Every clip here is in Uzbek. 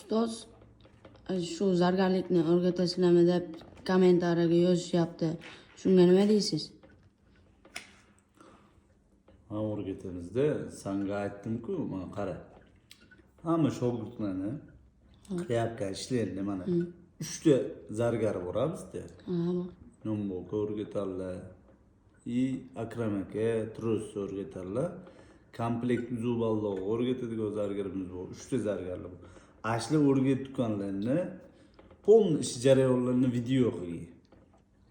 Ustoz, shu zargarlikni o'rgatasizlarmi deb kommentariyaga yozishyapti. Shunga nima deysiz? Ha, o'rgatamizda. Sanga aytdim-ku, mana qara. Hamma shogirdlarni qilayotgan ishlarini, mana uchta zargar bor bizda. Ha, bu. Nomboka o'rgatadilar. И Akram aka трос o'rgatadilar. Komplekt uzuv o'rgatadigan zargarimiz bor. Uchta zargarlar bor. Ashli o'rgatganlarni полный ish jarayonlarini video qilgan.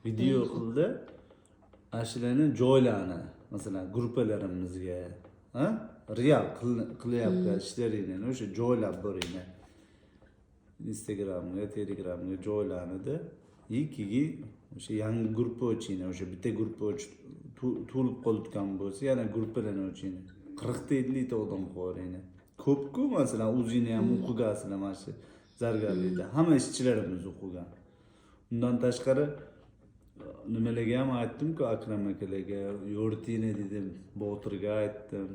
Video qildi. Ashlarni joylarni, masalan, gruppalarimizga, ha? Real qilyapgan ishlaringni o'sha joylab boringlar. Instagramga, Telegramga joylanadi. И keyin o'sha yangi gruppa ochinglar, o'sha bitta gruppa ochib to'lib qolgan bo'lsa, yana gruppalarni ochinglar. 40 ta, 50 ta odam qo'yinglar. Ko'p-ku, masalan, o'zingni ham o'qigansizlar mana shu zargarlikda. Hamma ishchilarimiz o'qigan. Undan tashqari nimalarga ham aytdim-ku, Akram akalarga, yo'ritinglar dedim, Botirga aytdim.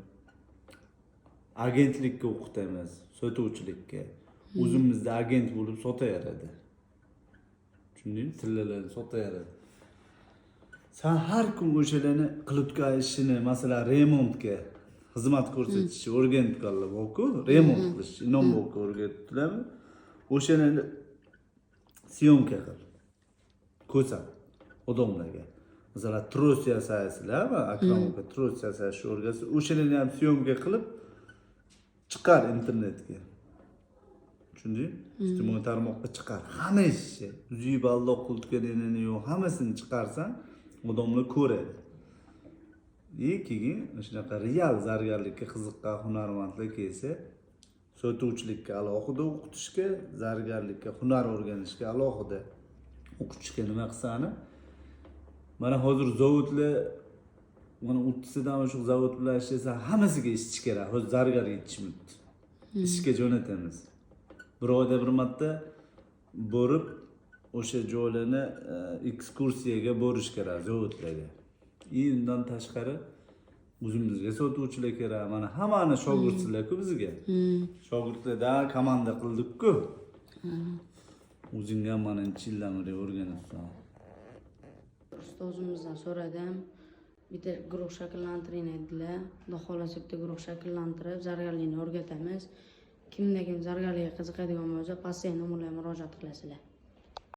Agentlikka o'qitamiz, sotuvchilikka. O'zimizda agent bo'lib sotaveradi. Tushundingmi? Tillalarni sotaveradi. San har kun o'shalarni qilayotgan ishini, masalan, remontga xizmat ko'rsatishni o'rganayotganlar bor-ku, remont qilish, Inomboka o'rgatdilarmi? O'shalarni съёмка qil. Ko'rsat odamlarga. Masalan, трос yasaysizlar, Akram aka трос yasashni o'rgatsa, o'shalarni ham съёмка qilib chiqar internetga. Tushundingmi? Ijtimoiy tarmoqqa chiqar. Hamma ishni, uzi baldoq qilganini yo'q, hammasini chiqarsan, odamlar ko'radi. И keyin shunaqa real zargarlikka qiziqqan hunarmandlar kelsa, sotuvchilikka alohida o'qitishga, zargarlikka hunar o'rganishga alohida o'qitishga nima qilsani. Mana hozir zavodlar, mana 30tadan oshiq zavod bilan ishlasa, hammasiga ishchi kerak. Hozir zargar yetishmayapti. Ishga jo'natamiz. Bir oyda bir marta borib, o'sha joylarni ekskursiyaga borish kerak zavodlarga. И undan tashqari o'zimizga sotuvchilar kerak. Mana hammani shogirdsizlar-ku bizga. Shogirdlardan komanda qildik-ku. O'zing ham mana necha yildan beri o'rganyapsan. Ustozimizdan so'radim. Bitta guruh shakllantiring dedilar. Xudo xohlasa, bitta guruh shakllantirib, zargarlikni o'rgatamiz. Kimda kim zargarlikka qiziqadigan bo'lsa, pastdagi nomerlarga murojaat qilasizlar.